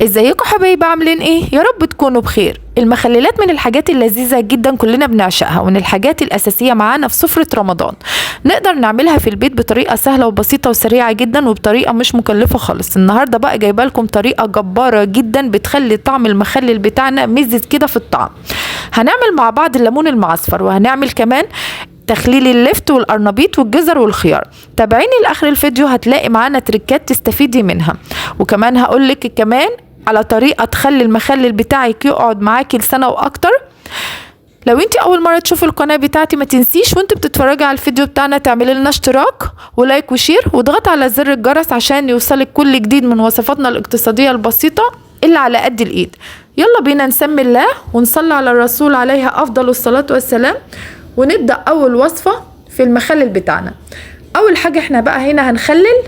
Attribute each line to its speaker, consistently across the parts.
Speaker 1: ازيكم حبايبي؟ عاملين ايه؟ يا رب تكونوا بخير. المخللات من الحاجات اللذيذة جدا، كلنا بنعشقها، ومن الحاجات الأساسية معانا في سفرة رمضان. نقدر نعملها في البيت بطريقة سهلة وبسيطة وسريعة جدا، وبطريقة مش مكلفة خالص. النهاردة بقى جايبه لكم طريقة جبارة جدا بتخلي طعم المخلل بتاعنا مزز كده في الطعم. هنعمل مع بعض الليمون المعصفر، وهنعمل كمان تخليل اللفت والقرنبيط والجزر والخيار. تابعيني لاخر الفيديو، هتلاقي معانا تريكات تستفيدي منها، وكمان هقولك كمان على طريقه تخلي المخلل بتاعك يقعد معاكي لسنه واكتر. لو انت اول مرة تشوفي القناة بتاعتي، ما تنسيش وانت بتتفرجي على الفيديو بتاعنا تعملي لنا اشتراك و like و share، واضغطي على زر الجرس عشان يوصلك كل جديد من وصفاتنا الاقتصادية البسيطة اللي على قد الايد. يلا بينا نسمي الله ونصلي على الرسول عليها افضل الصلاة والسلام، ونبدأ أول وصفة في المخلل بتاعنا. أول حاجة احنا بقى هنا هنخلل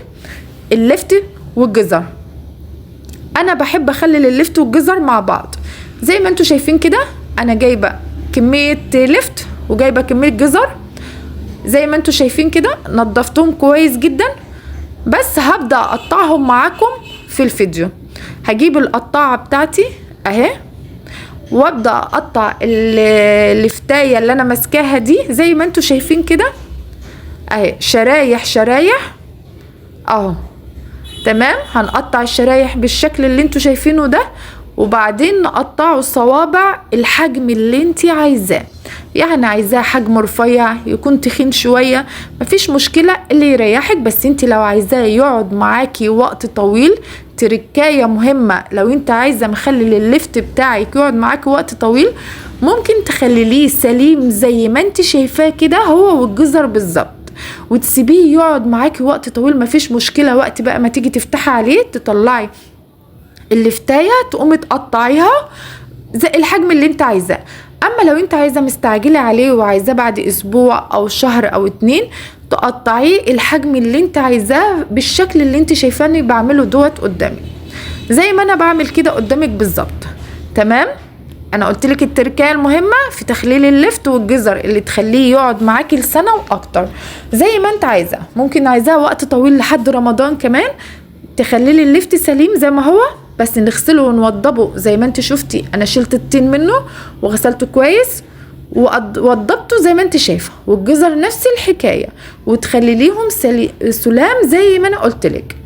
Speaker 1: اللفت والجزر. أنا بحب أخلل اللفت والجزر مع بعض. زي ما انتوا شايفين كده، أنا جايبة كمية لفت وجايبة كمية جزر. زي ما انتوا شايفين كده نضفتهم كويس جدا، بس هبدأ أقطعهم معاكم في الفيديو. هجيب القطاعة بتاعتي أهي، وابدا اقطع اللفتايه اللي انا ماسكاها دي زي ما انتوا شايفين كده اهي، شرايح شرايح اهو. تمام، هنقطع الشرايح بالشكل اللي انتوا شايفينه ده، وبعدين نقطعه الصوابع الحجم اللي انت عايزاه. يعني عايزاه حجم رفيع، يكون تخين شوية، مفيش مشكلة، اللي يريحك. بس انت لو عايزاه يقعد معاكي وقت طويل، تركايه مهمة، لو انت عايزه مخلل اللفت بتاعك يقعد معاكي وقت طويل، ممكن تخلليه سليم زي ما انت شايفاه كده، هو والجزر بالظبط، وتسيبيه يقعد معاكي وقت طويل، مفيش مشكلة. وقت بقى ما تيجي تفتحي عليه، تطلعي اللفتايه تقومي تقطعيها زي الحجم اللي انت عايزاه. اما لو انت عايزه مستعجلة عليه وعايزاه بعد اسبوع او شهر او اتنين، تقطعيه الحجم اللي انت عايزاه بالشكل اللي انت شايفاني بعمله دوت قدامك، زي ما انا بعمل كده قدامك بالظبط. تمام، انا قلت لك التركايه المهمة في تخليل اللفت والجزر اللي تخليه يقعد معاكي لسنه واكتر، زي ما انت عايزه. ممكن عايزاه وقت طويل لحد رمضان كمان، تخليلي اللفت سليم زي ما هو، بس نغسله ونوضبه زي ما انت شفتي. انا شلت الطين منه وغسلته كويس ووضبته زي ما انت شايفه، والجزر نفس الحكاية، وتخليليهم سلام زي ما انا قلت لك.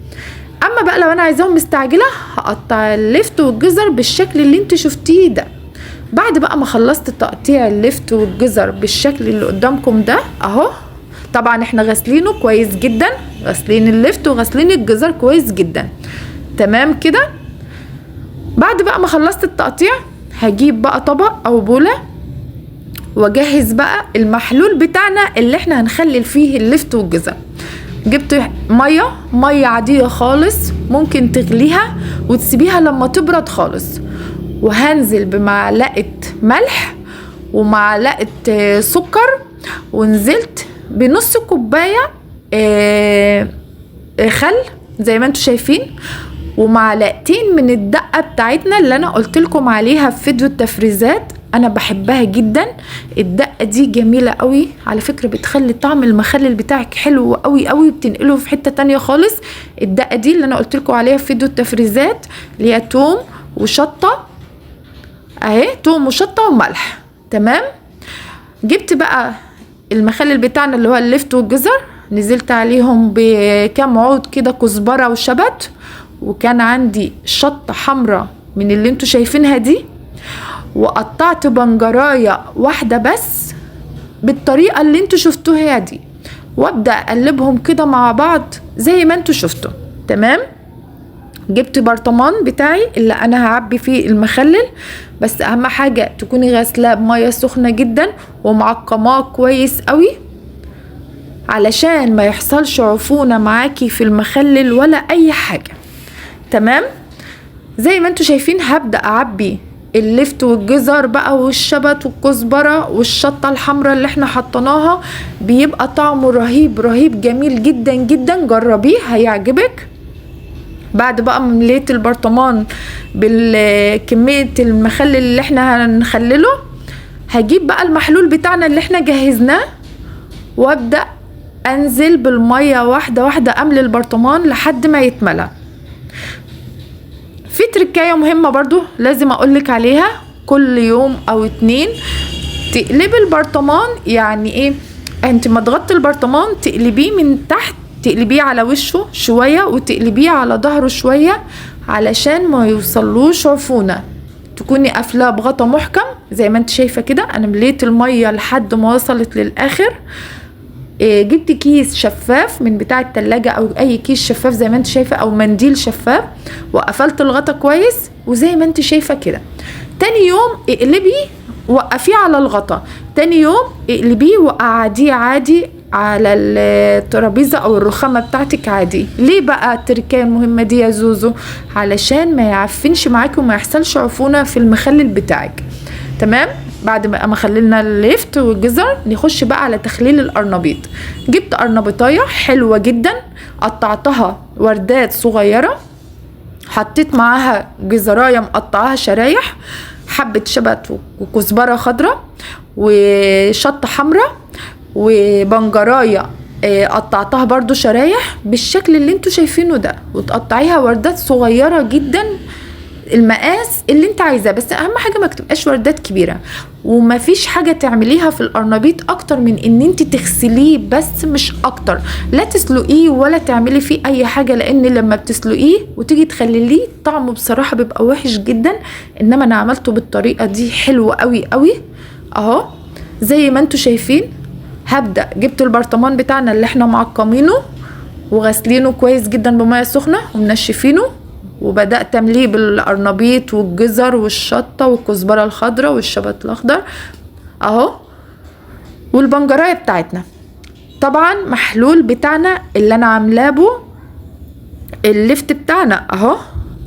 Speaker 1: اما بقى لو انا عايزاهم مستعجلة، هقطع اللفت والجزر بالشكل اللي انت شفتيه ده. بعد بقى ما خلصت تقطيع اللفت والجزر بالشكل اللي قدامكم ده اهو، طبعا احنا غاسلينه كويس جدا، غاسلين اللفت وغاسلين الجزر كويس جدا. تمام كده. بعد بقى ما خلصت التقطيع، هجيب بقى طبق او بوله، واجهز بقى المحلول بتاعنا اللي احنا هنخلل فيه اللفت والجزر. جبت مية عادية خالص، ممكن تغليها وتسيبيها لما تبرد خالص، وهنزل بمعلقه ملح ومعلقة سكر، ونزلت بنص كوباية خل زي ما انتم شايفين، ومعلقتين من الدقة بتاعتنا اللي انا قلت لكم عليها في فيديو التفريزات. انا بحبها جدا الدقة دي، جميلة قوي على فكرة، بتخلي طعم المخلل بتاعك حلو قوي قوي، بتنقله في حتة تانية خالص. الدقة دي اللي انا قلت لكم عليها في فيديو التفريزات، اللي هي توم وشطه اهي، توم وشطه وملح. تمام. جبت بقى المخلل بتاعنا اللي هو اللفت والجزر، نزلت عليهم بكام عود كده كزبره وشبت، وكان عندي شطه حمراء من اللي انتوا شايفينها دي، وقطعت بنجرايه واحدة بس بالطريقة اللي انتوا شفتوها دي، وابدا اقلبهم كده مع بعض زي ما انتوا شفتوا. تمام. جبت برطمان بتاعي اللي انا هعبي فيه المخلل، بس اهم حاجة تكوني غاسلاه بميه سخنة جدا ومعقماه كويس قوي، علشان ما يحصلش عفونه معاكي في المخلل ولا اي حاجة. تمام. زي ما انتوا شايفين هبدا اعبي اللفت والجزر بقى والشبت والكزبره والشطه الحمراء اللي احنا حطيناها، بيبقى طعمه رهيب رهيب، جميل جدا جدا، جربيه هيعجبك. بعد بقى ما مليت البرطمان بالكمية المخلل اللي احنا هنخلله، هجيب بقى المحلول بتاعنا اللي احنا جهزناه، وابدا انزل بالمية واحدة واحدة، املي البرطمان لحد ما يتملى. في تركايه مهمة برضو لازم اقولك عليها، كل يوم او 2 تقلبي البرطمان. يعني ايه؟ انت ما تغطي البرطمان تقلبيه من تحت، تقلبيه على وشه شوية وتقلبيه على ظهره شوية علشان ما يوصلوش عفونه. تكوني قافلاه بغطا محكم زي ما انت شايفه كده. انا مليت المية لحد ما وصلت للاخر. جبت كيس شفاف من بتاع التلاجة او اي كيس شفاف زي ما انت شايفه، او منديل شفاف، وقفلت الغطا كويس وزي ما انت شايفه كده. تاني يوم اقلبي وقفيه على الغطا، تاني يوم اقلبيه وقعديه عادي على الترابيزة او الرخامه بتاعتك عادي. ليه بقى التركية المهمة دي يا زوزو؟ علشان ما يعفنش معاكي وما يحصلش عفونه في المخلل بتاعك. تمام. بعد ما خللنا الليفت والجزر نخش بقى على تخليل القرنبيط. جبت قرنبيطايه حلوة جدا، قطعتها وردات صغيرة، حطيت معاها جزرايه مقطعاها شرايح، حبه شبت وكزبره خضراء وشطه حمراء وبنجرايه قطعتها برضو شرايح بالشكل اللي انتوا شايفينه ده، وتقطعيها وردات صغيرة جدا المقاس اللي انت عايزاه، بس اهم حاجة ما تبقاش وردات كبيرة. ومفيش حاجة تعمليها في القرنبيط اكتر من ان انت تغسليه بس، مش اكتر. لا تسلقيه ولا تعملي فيه اي حاجة، لان لما بتسلقيه وتيجي تخلليه طعمه بصراحة بيبقى وحش جدا. انما انا عملته بالطريقة دي حلوة قوي قوي اهو زي ما انتوا شايفين. هبدا جبت البرطمان بتاعنا اللي احنا معقمينه وغسلينه كويس جدا بميه سخنة ومنشفينه، وبدات امليه بالقرنبيط والجزر والشطه والكزبره الخضراء والشبت الاخضر اهو، والبنجرايه بتاعتنا. طبعا محلول بتاعنا اللي انا عاملاه به اللفت بتاعنا اهو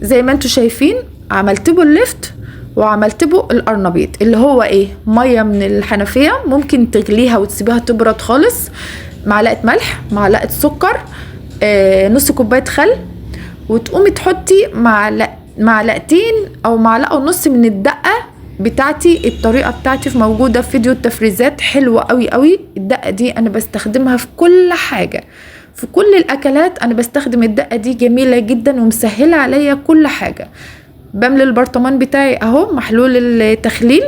Speaker 1: زي ما انتوا شايفين، عملت به اللفت وعملت به القرنبيط اللي هو ايه، مية من الحنفية ممكن تغليها وتسيبيها تبرد خالص، معلقه ملح، معلقه سكر، نص كوباية خل، وتقومي تحطي معلقتين او معلقه ونص من الدقة بتاعتي. الطريقة بتاعتي في موجودة في فيديو التفريزات، حلوة قوي قوي الدقة دي، انا بستخدمها في كل حاجة، في كل الاكلات انا بستخدم الدقة دي، جميلة جدا ومسهله عليا كل حاجة. بملي البرطمان بتاعي اهو محلول التخليل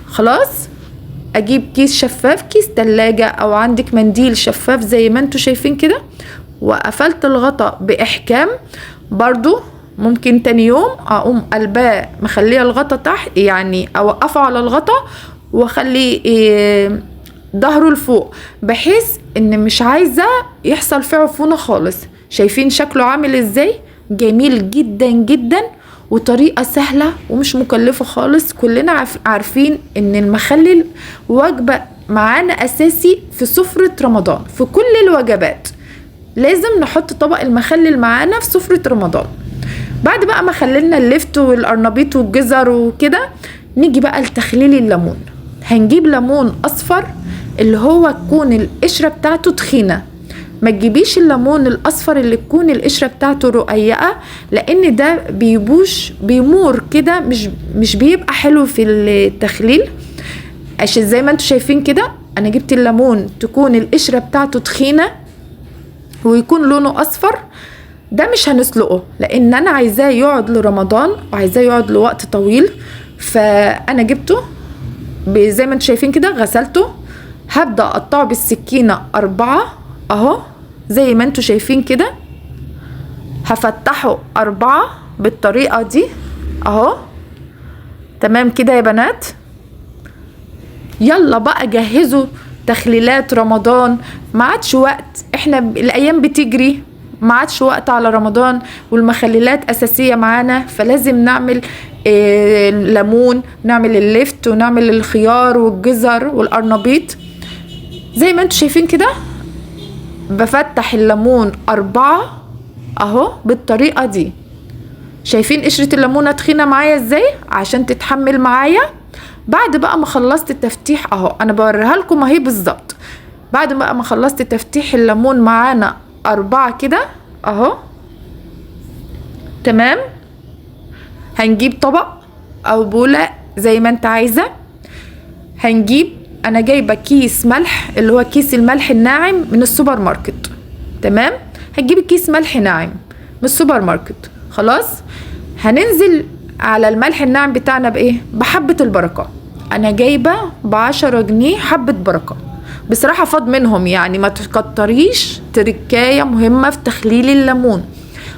Speaker 1: خلاص. اجيب كيس شفاف، كيس تلاجة او عندك منديل شفاف زي ما انتوا شايفين كده، وقفلت الغطا باحكام. برضو ممكن تاني يوم اقوم قلباه مخليه الغطا تحت، يعني اوقفه على الغطا واخلي ظهره لفوق، بحيث ان مش عايزه يحصل فيه عفونه خالص. شايفين شكله عامل ازاي؟ جميل جدا جدا، وطريقه سهلة ومش مكلفة خالص. كلنا عارفين ان المخلل وجبة معانا اساسي في سفره رمضان، في كل الوجبات لازم نحط طبق المخلل معانا في سفرة رمضان. بعد بقى ما خللنا اللفت والقرنبيط والجزر وكده، نيجي بقى لتخليل الليمون. هنجيب ليمون اصفر اللي هو تكون القشرة بتاعته تخينة، ما تجيبيش الليمون الاصفر اللي تكون القشرة بتاعته رقيقة، لان ده بيبوش بيمور كده، مش بيبقى حلو في التخليل. عشان زي ما انتوا شايفين كده انا جبت الليمون تكون القشرة بتاعته تخينة ويكون لونه اصفر. ده مش هنسلقه لان انا عايزاه يقعد لرمضان وعايزاه يقعد لوقت طويل، فانا جبته زي ما انتوا شايفين كده، غسلته. هبدا اقطعه بالسكينة 4 اهو زي ما انتوا شايفين كده، هفتحه 4 بالطريقة دي اهو. تمام كده يا بنات. يلا بقى جهزوا تخليلات رمضان، ما عادش وقت، احنا الايام بتجري، ما عادش وقت على رمضان، والمخللات اساسية معانا، فلازم نعمل ليمون، نعمل اللفت، ونعمل الخيار والجزر والقرنبيط. زي ما انتوا شايفين كده بفتح الليمون 4 اهو بالطريقة دي. شايفين قشرة الليمونه تخينة معايا ازاي عشان تتحمل معايا. بعد بقى ما خلصت التفتيح اهو، انا بوريها لكم اهي بالظبط. بعد بقى ما خلصت تفتيح الليمون معانا 4 كده اهو. تمام. هنجيب طبق او بولة زي ما انت عايزة. هنجيب، انا جايبة كيس ملح اللي هو كيس الملح الناعم من السوبر ماركت. تمام. هتجيبي كيس ملح ناعم من السوبر ماركت. خلاص. هننزل على الملح الناعم بتاعنا بايه؟ بحبة البركة. انا جايبة ب10 جنيه حبة بركة، بصراحة فاض منهم يعني، ما تكتريش. تركاية مهمة في تخليل الليمون،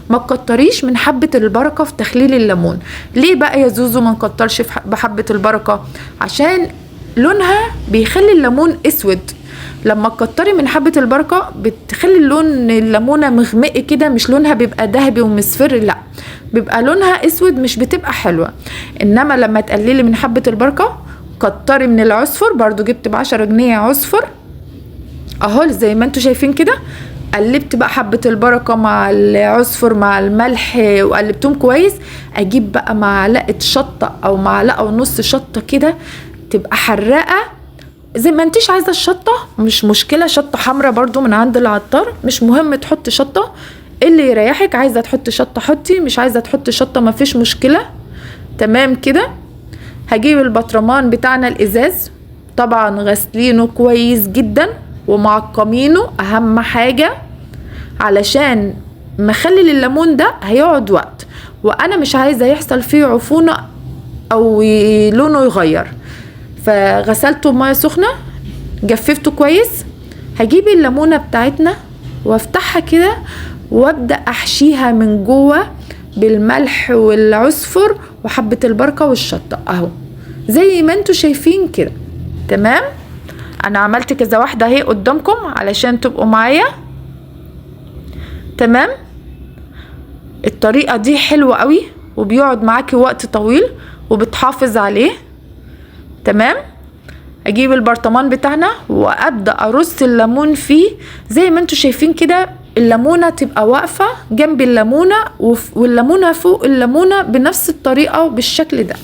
Speaker 1: ما تكتريش من حبة البركة في تخليل الليمون. ليه بقى يا زوزو ما نكترش بحبة البركة؟ عشان لونها بيخلي الليمون اسود. لما تكتري من حبة البركة بتخلي اللون الليمونة مغمق كده، مش لونها بيبقى ذهبي ومصفر، لا بيبقى لونها اسود، مش بتبقى حلوة. انما لما تقللي من حبة البركة، كتري من العصفر، برضو جبت ب10 جنيه عصفر اهو زي ما انتوا شايفين كده. قلبت بقى حبة البركة مع العصفر مع الملح وقلبتهم كويس. اجيب بقى معلقة شطة او معلقة ونص شطة كده تبقى حراقة، زي ما انتيش عايزة الشطة مش مشكلة، شطة حمرا برضو من عند العطار، مش مهم تحط شطة، اللي يريحك. عايزة تحط شطة حطي، مش عايزة تحط شطة مفيش مشكلة. تمام كده. هجيب البطرمان بتاعنا الازاز، طبعا غسلينه كويس جدا ومعقمينه، اهم حاجة علشان مخلل الليمون ده هيقعد وقت، وانا مش عايزة يحصل فيه عفونة او لونه يغير. فغسلته بميه سخنة، جففته كويس. هجيب الليمونة بتاعتنا وافتحها كده وابدأ احشيها من جوه بالملح والعصفر وحبة البركة والشطة اهو زي ما انتوا شايفين كده. تمام. انا عملت كذا واحدة اهي قدامكم علشان تبقوا معايا. تمام. الطريقة دي حلوة قوي وبيقعد معاكي وقت طويل وبتحافظ عليه. تمام. اجيب البرطمان بتاعنا وابدا ارص الليمون فيه زي ما انتوا شايفين كده. الليمونه تبقى واقفة جنب الليمونه والليمونه فوق الليمونه بنفس الطريقة وبالشكل ده.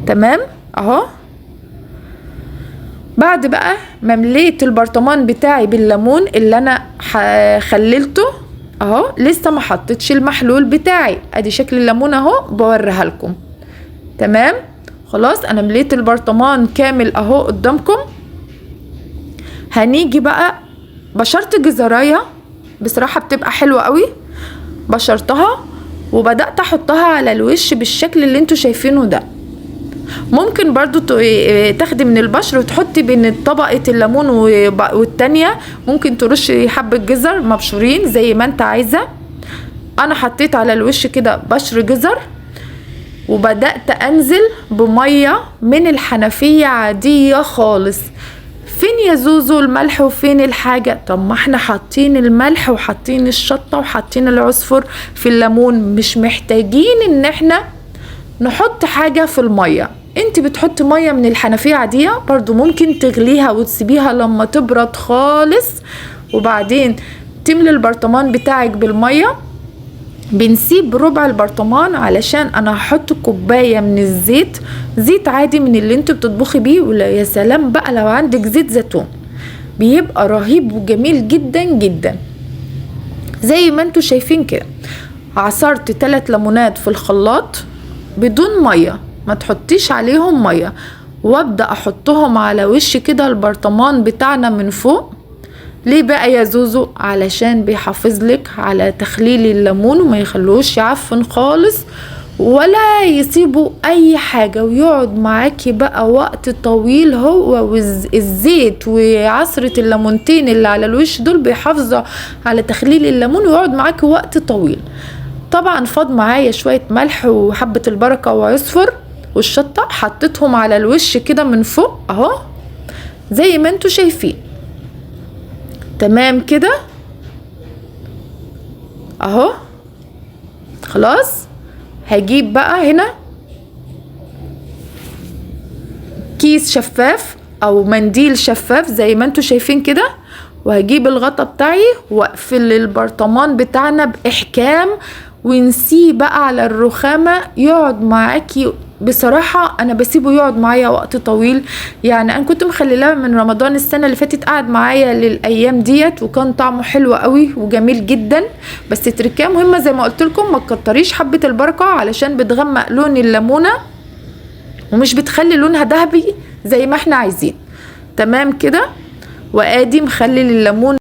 Speaker 1: تمام اهو. بعد بقى ما مليت البرطمان بتاعي بالليمون اللي انا خللته اهو، لسه ما حطيتش المحلول بتاعي. ادي شكل الليمون اهو بوريها لكم. تمام خلاص، انا مليت البرطمان كامل اهو قدامكم. هنيجي بقى بشرت جزرايه، بصراحة بتبقى حلوة قوي. بشرتها وبدات احطها على الوش بالشكل اللي انتوا شايفينه ده. ممكن برضو تاخدي من البشر وتحطي بين طبقه الليمون والتانية، ممكن ترشي حبه جزر مبشورين زي ما انت عايزه. انا حطيت على الوش كده بشر جزر، وبدأت انزل بمية من الحنفية عادية خالص. فين يا زوزو الملح وفين الحاجة؟ طب ما احنا حاطين الملح وحاطين الشطة وحاطين العصفر في الليمون، مش محتاجين ان احنا نحط حاجة في المية. انت بتحط مية من الحنفية عادية، برضو ممكن تغليها وتسيبيها لما تبرد خالص، وبعدين تملي البرطمان بتاعك بالمية. بنسيب ربع البرطمان علشان انا هحط كوباية من الزيت، زيت عادي من اللي انتوا بتطبخي بيه، ولا يا سلام بقى لو عندك زيت زيتون بيبقى رهيب وجميل جدا جدا. زي ما انتوا شايفين كده عصرت 3 ليمونات في الخلاط بدون مية، ما تحطيش عليهم مية، وابدا احطهم على وش كده البرطمان بتاعنا من فوق. ليه بقى يا زوزو؟ علشان بيحافظ لك على تخليل الليمون وما يخلوش يعفن خالص ولا يسيبوا اي حاجة، ويقعد معاكي بقى وقت طويل. هو والزيت وعصرة الليمونتين اللي على الوش دول بيحافظوا على تخليل الليمون ويقعد معاكي وقت طويل. طبعا فاض معايا شوية ملح وحبة البركة وعصفر والشطة، حطيتهم على الوش كده من فوق اهو زي ما انتوا شايفين. تمام كده اهو. خلاص هجيب بقى هنا كيس شفاف او منديل شفاف زي ما انتوا شايفين كده، وهجيب الغطا بتاعي واقفل البرطمان بتاعنا باحكام، ونسيه بقى على الرخامة يقعد معاكي. بصراحة انا بسيبه يقعد معايا وقت طويل، يعني انا كنت مخللاه من رمضان السنة اللي فاتت، قعد معايا للايام ديت، وكان طعمه حلو قوي وجميل جدا. بس تركيه مهمة زي ما قلت لكم، ما تكتريش حبة البركة علشان بتغمق لون الليمونة ومش بتخلي لونها ذهبي زي ما احنا عايزين. تمام كده. وادي مخلل الليمون.